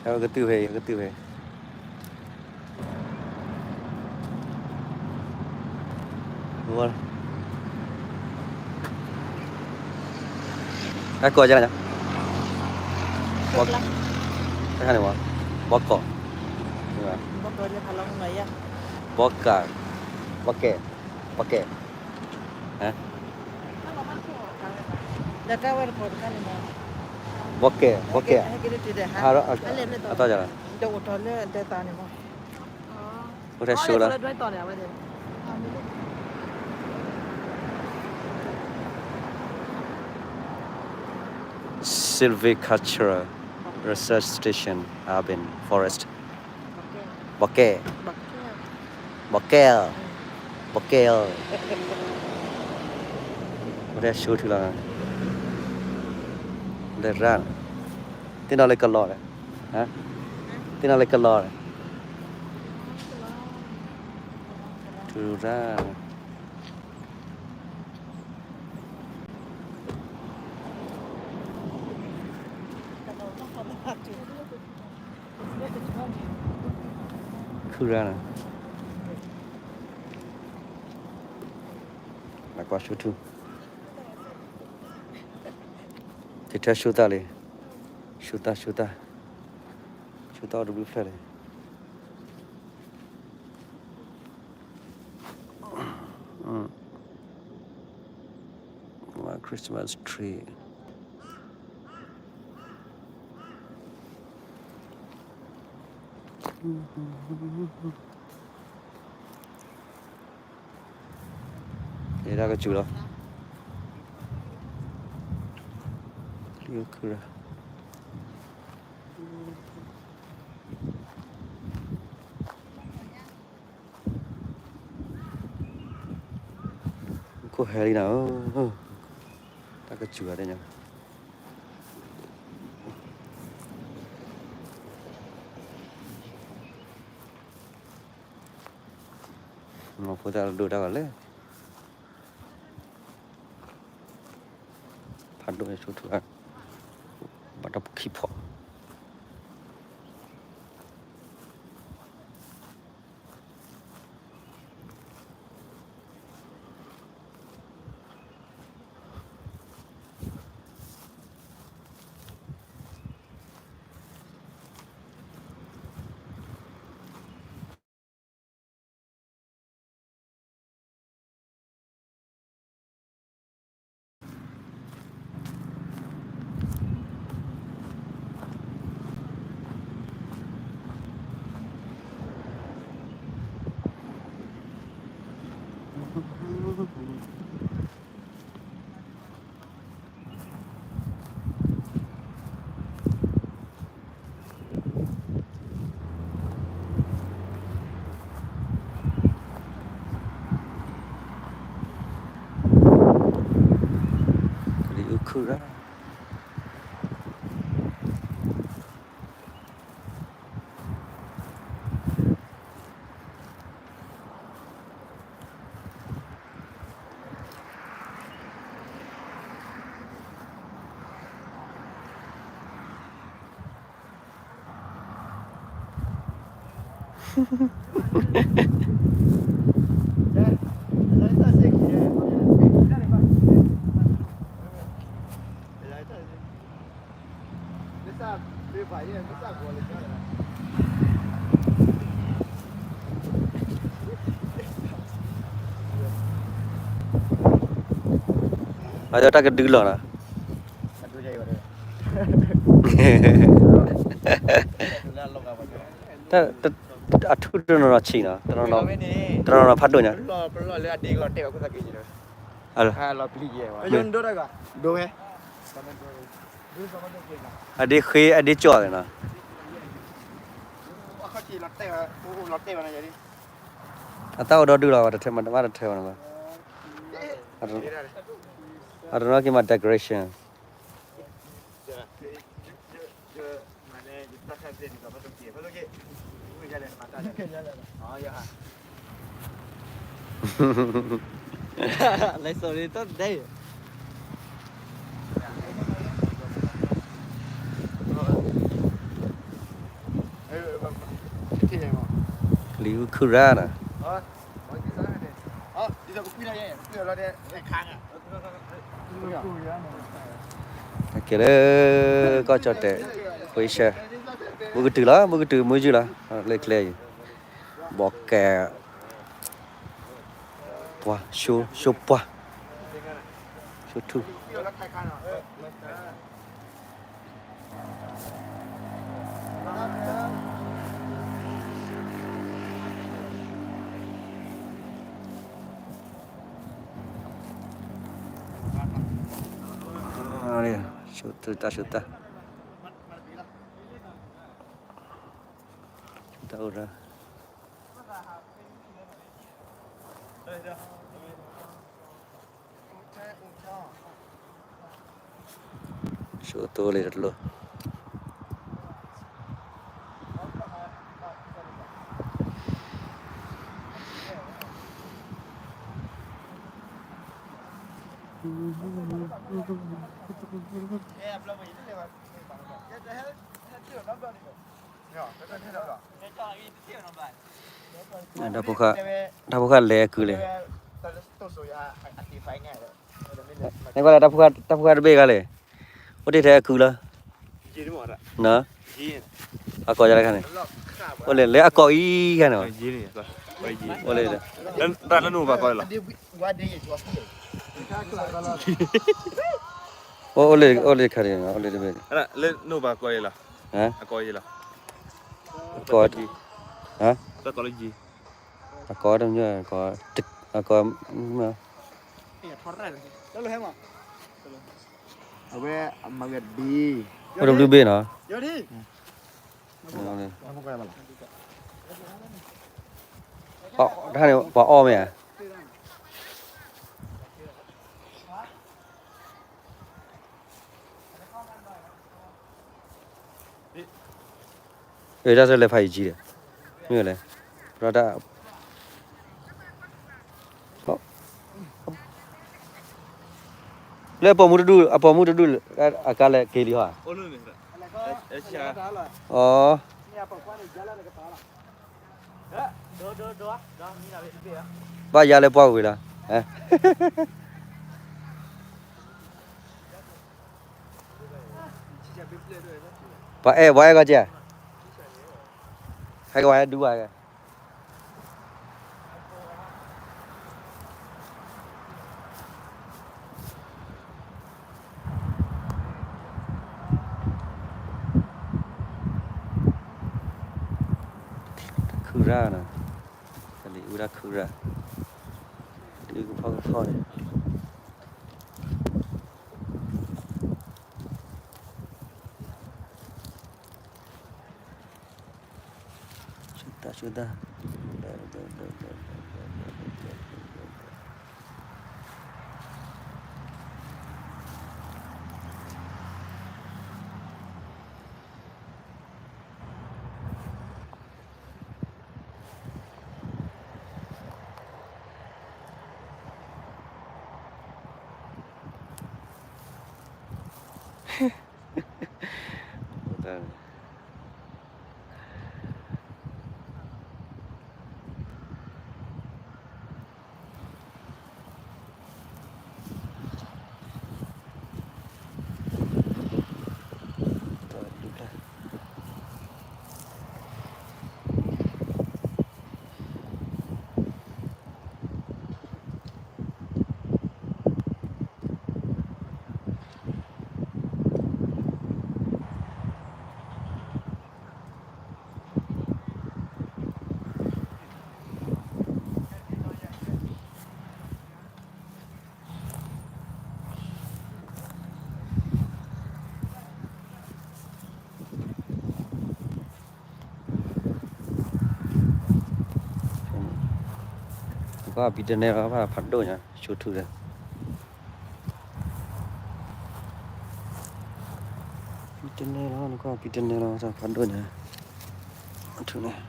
ကတုၤဖဲအံၤ ကတုၤဖဲအံၤ တၢ်ကိးကလဲၣ်, တၢ်ခါန့ၣ်ဝဲ, ဘီကီး, ဘီကီး, ဘီကဲ, ဘီကဲ, ဘီကဲ, ဘီကဲ, ဘီကဲ, အတၢ်ကလဲၣ်, အိၣ်ထဲဆိလီၤ Silvicultural Research Station, Urban Forest, ဘီကဲ, ဘီကဲ, ဘီကဲ, အိၣ်ထဲဆိထူလီၤ, လဲၤရၣ်, သ့ၣ်နီၣ်လၢကလီၤဒီး, သ့ၣ်နီၣ်လၢကလီၤဒီး, ထူရၣ် ခုရၣ်န့ၣ်, နကွၢ်ဆိထူ, ကထၢဆိသၣ်လံ, ဆိသၣ်ဆိသၣ်, ဆိသၣ်အိၣ်တဘျုးဖျၢၣ်လံ. Christmas tree. ယဲဒၣ်ကစူၤလီၤ, လံာ်အိၣ်ခုရၣ်, ခိၣ်ဟဲလံနၤဧၢ, တၢ်ကစူၤဂၤဒဲးညါ, မ့ၢ်ဖိသၣ်ဒိၣ်တၢ်ဂၤလဲၣ်, ဖးဒိၣ်န့ၣ်ဆိထူ, ဘၣ်တၢ်ခံဖီၣ် လံာ်အိၣ်ခုရၣ် အတၢ်ကဒုလီၤနီၤ, အထူတနီၤနီၤဆံးနီၤ, တနီၤနီၤဖးဒိၣ်ညါ, အဒ့ဃ့ အဒ့ကၠီၣ်နီၤ, အတၢ်အိၣ်ဒီဒုလီၤ, တထဲမးတဘၣ်တထဲဘၣ်နီၤ, အတနီၤက့ၤမး decoration. လဲၤစိာ်န့ၣ်တၢ်ဒဲး အ လံာ်အူခုရၣ်နီၤ, ကဲလၢကီၢ်ကၠီၣ်တဲာ် ခွ့ဆၢ, ဘူးကတုၤလီၤ ဘူးကတုၤမုၢ်ယုၢ်လီၤ, လၢကျဲအံၤ ဘီကဲ ပှၤ ဆိ ဆိပှၢ် ဆိထူၣ် ဆိတၢ်ဆိတၢ် တၢ်အိၣ်ရၢ ဆိတိလံတလိၣ် တၢ်ဖိဃၢ်လဲၤအကုလဲၣ်, နကွၢ်လၢတၢ်ဖိဃၢ်တဘ့ၣ်ဂၤလဲၣ်, အိၣ်တ့ၢ်ထဲအကုလီၤ, အကိးယၤတခါန့ၣ်, အိၣ်လဲၣ်လဲၤအကိးအံၤခါန့ၣ်, အိၣ်လဲၣ်, အိၣ်လၢတခါန့ၣ် အိၣ်လၢတဘ့ၣ်န့ၣ်, အကိး, အကိးတမ့ၢ်, အကိး, အကိး, အဝဲအမၤဝဲဒ်, အိၣ်တဘျုးဘ့ၣ်နီၤ, တခါန့ၣ် ပှၤအီၣ်မ့ၢ်ဧါ အတၢ်ဆၢလဲၤဖးယံာ်ကံဒီး, မ့ၢ်လဲၣ်, လၢအပိာ်မုၣ်တဒူၣ် အပိာ်မုၣ်တဒူၣ် အကါလဲၤက့ၤလံဟီ, အ, ဘၣ်ယါလၢပှၢ်ဝံၤလီၤ, ပှၤအဲၣ် ပှၤအဲၣ်ကီကဲ, ဟဲကဝဲဒူဝဲ တၢ်ခုရၣ်နီၤ, တၢ်လံာ်အူတၢ်ခုရၣ်, ဒုးကဖီကဖီန့ၣ် ဆူတၢ်ဆူတၢ်, နကွၢ်ပံတနဲလီၤ ဖးဒိၣ်ညါ ဆိထူဒီး ပံတနဲလီၤ နကွၢ်ပံတနဲလီၤ ဖးဒိၣ်ညါ ထူန့ၣ်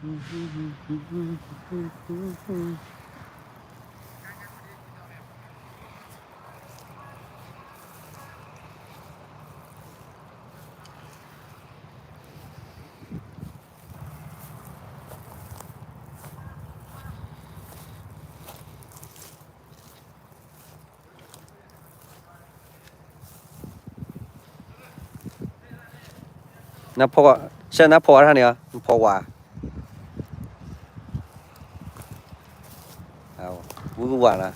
Thank you. နဖီၣ်, ဆဲနဖီၣ်ဝဲတၢ်န့ၣ်ဧါ, နဖီၣ်ဝဲ, ဝူကဝးလီၤ,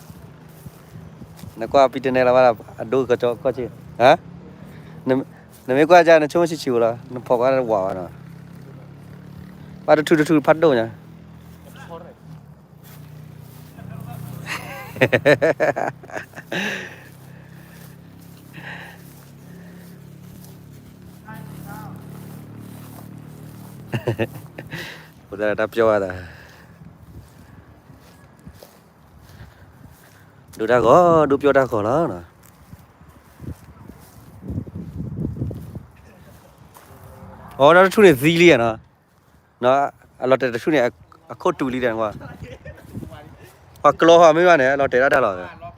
နကွၢ်ပံတနဲလီၤဘၣ်, အဒိကီကီကီၢ်ဆ့, နမ့ၢ်ကွၢ်ကၢ် နဆိကမိၣ်ဆံးဆံးဝဲလီၤ, နဖီၣ်ကွၢ်ဝးဝဲနီၤ, ဘၣ်တထူၣ်တထူၣ်ဖးဒိၣ်ညါ ပတၢ်ပျီဝဲဒၣ်, ဒိၣ်တၢ်ဂီၤ ဒိၣ်ပျီတၢ်ဂီၤလီၤနီၤ, အဝဲဒၣ်တထူၣ်န့ၣ်သံလံနီၤ, အလီၤတဲာ်တထူၣ်န့ၣ် အခိၣ်တူာ်လံဒီးကွၢ်, ပှၤကျီဟီမ့ၢ်ဘၣ်န့ၣ် အလီၤတဲာ်ဒၣ်တၢ်လီၤ,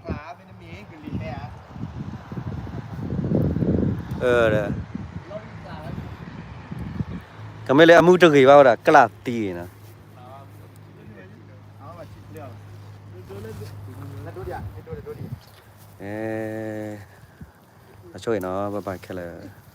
ကမ့ၢ်လၢအမုၢ်တဂ့ၤဘၣ်ဝဲဒၣ် ကျၢ်သံနီၤ, အဆိၣ်ဂ့ၤနီၤ ဘၣ်ဘၣ်ခဲလၢာ်